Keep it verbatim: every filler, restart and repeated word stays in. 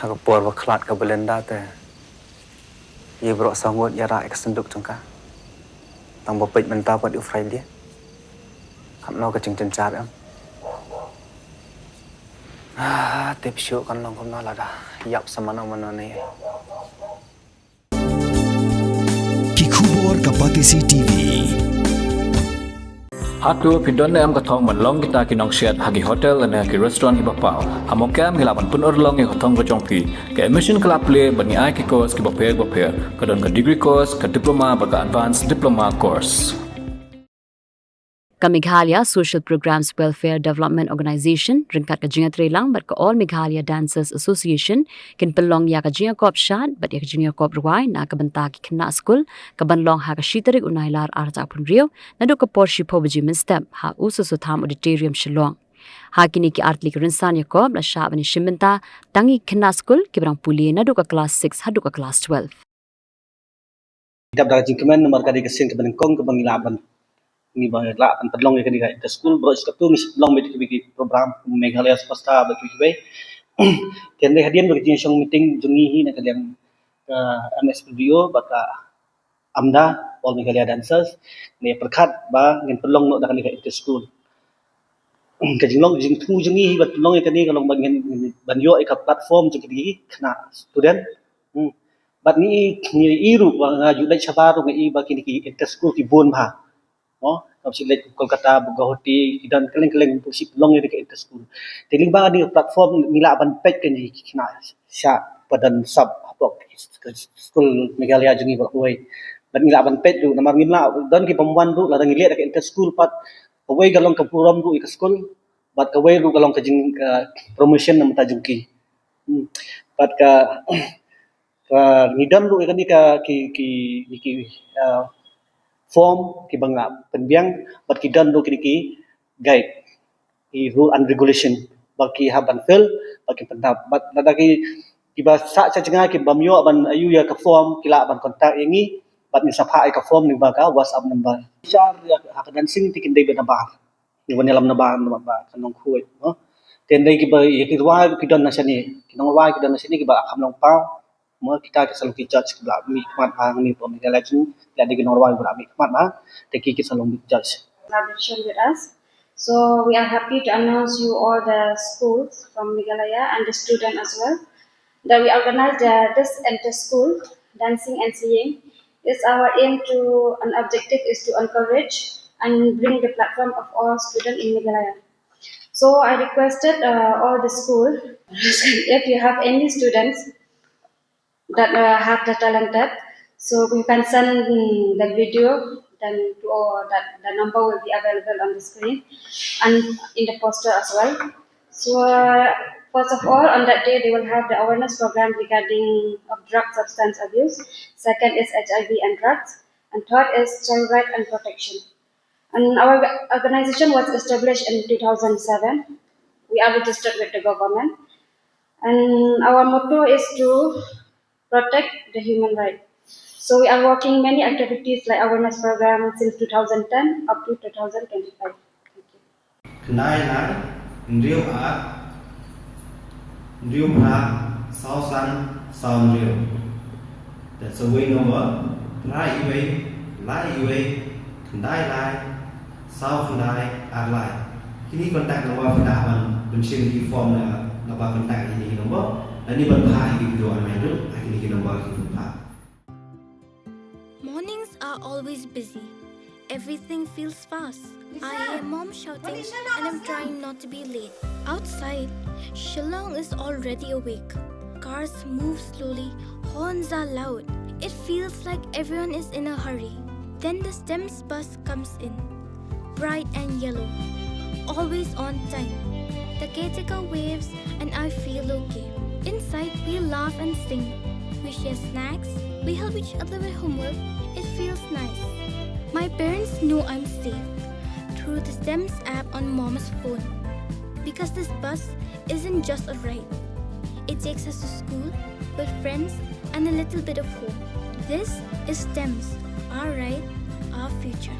Ha ka por ba khlad ka Belinda te, ïa baroh saw ngut ïa rah ïa ka synduk jong ka. Tang ba peit mynta pat u Friday. Katno ka jingjynjar em. Ah, tip shuh kan long kumno lada ïap sa mano mano ne. Ki khubor ka Batesi T V. Hato phi don ne em ka thong ban long kita ki nongsiat ha ki hotel ne ki restaurant kiba paw? Ha Mawkyrwat ngi lah ban pynurlong ïa ka thong ka jong phi. Ka admission ka la plie bad ngi ai ki course kiba pher ba pher. Ka don ka degree course, ka diploma bad ka advanced diploma course. Ka Meghalaya Social Programs Welfare Development Organisation ryngkat ka jingïatreilang bad ka All Meghalaya Dancers Association kin pynlong ïa ka jingïakop shad bad ïa ka jingïakop rwai na ka bynta ki khynnah skul, kaban long ha ka shi tarik u Nailar arhajar arphew hynriew, naduh ka por shiphew baje mynstep ha U Soso Tham Auditorium, Shillong. Ha kine ki artylli ki rynsan ïakop la shah ban ïashim bynta tang ïa ki khynnah skul kiba dang pule naduh ka klas six haduh ka klas twelve. Dap da ka jingkmen namar ka dei ka sien kaba nyngkong kaba ngi lah ban, ngi ba lah ban pynlong ïa kane ka inter school, baroh shi katto ngi long bad kiwei ki program Meghalaya Superstar bad kiwei kiwei. Te hynrei hadien ba ka jingshong meeting jong ngi hi na ka liang ka M S P D O bad ka AMDA, All Meghalaya Dancers, ngi pyrkhat ba ngin pynlong noh da kane ka inter school. Ka jinglong jingthmu jong ngi hi ban pynlong ïa kane ka long ba ngin, ban ïoh ïa ka platform jong kine ki khynnah student. Hmm. Bad ngi, ngi i ruh ba nga ju leit shabar ruh ngi i ba kine ki inter school ki bun bha. Mo, kam shi leit Kolkata, Guwahati, ki don kylleng kylleng, pynlong ïa ka inter school. Te lyngba kane ka platform ngi lah ban peit kane ki khynnah sha padan sap hapoh school Meghalaya jong ngi baroh kawei. Bad ngi lah ban peit ruh namar ngim lah don ki bym wan ruh lada ngi leh da ka inter school pat, kawei ka long ka burom ruh ïa ka school bad kawei ruh ka long ka jing, ka promotion na bynta jong ki. Hmm. Bad ka, ka ngi don ruh ïa kane ka ki, ki, ki, ki, ah, form kiba nga pynbiang bad ki don ruh kine ki guide, ki rule and regulation ba ki hap ban fill, ba ki pyndap. Bad lada ki, kiba sah sha jngai ki bym ïoh ban ïoh ïa ka form ki lah ban contact ïa ngi bad ngi sa phah ïa ka form lyngba ka WhatsApp number. Shar ïa ha ka dancing te kin dei bad nabar. Ngi wan ïalam nabar, nabar ba ka nongkhuid, no? Te hynrei kiba, ïa ki rwai ki don na shane, ki nongrwai ki don na shane kiba kham long paw. Mo, kita ki sa long ki judge kiba mih khmat ba ngi pom ki legend, ki la dei ki nongrwai kiba mih khmat ba, te ki ki sa long ki judge. Collaboration with us. So we are happy to announce you all the schools from Meghalaya and the student as well, that we organize the, this inter school dancing and singing. It's our aim to, and objective is to encourage and bring the platform of all students in Meghalaya. So I requested, uh, all the school, if you have any students that, uh, have the talented, so you can send, mm, the video, then to, uh, that, the number will be available on the screen and in the poster as well. So, uh, first of all, on that day, they will have the awareness program regarding of drug substance abuse. Second is H I V and drugs. And third is child right and protection. And our organization was established in two thousand seven. We are registered with the government. And our motto is to protect the human right. So we are working many activities like awareness program since two thousand ten up to two thousand twenty-five. Thank you. Khyndai lai, hynriew ar, hynriew phra, saw san, saw hynriew. That's a wei number, phra iwei, lai iwei, khyndai lai, saw khyndai, ar lai. Kine contact number phi lah ban, ban shim ki form na, na ba contact kine ki number. Lane ban phah ïa ki video online ruh, ha kine ki number ki phone phah. Mornings are always busy. Everything feels fast. I hear mom shouting and I'm trying not to be late. Outside, Shillong is already awake. Cars move slowly, horns are loud. It feels like everyone is in a hurry. Then the STEMS bus comes in, bright and yellow, always on time. The caretaker waves and I feel okay. Inside, we laugh and sing. We share snacks, we help each other with homework. It feels nice. My parents know I'm safe through the STEMS app on mom's phone. Because this bus isn't just a ride, it takes us to school, with friends, and a little bit of hope. This is STEMS, our ride, our future.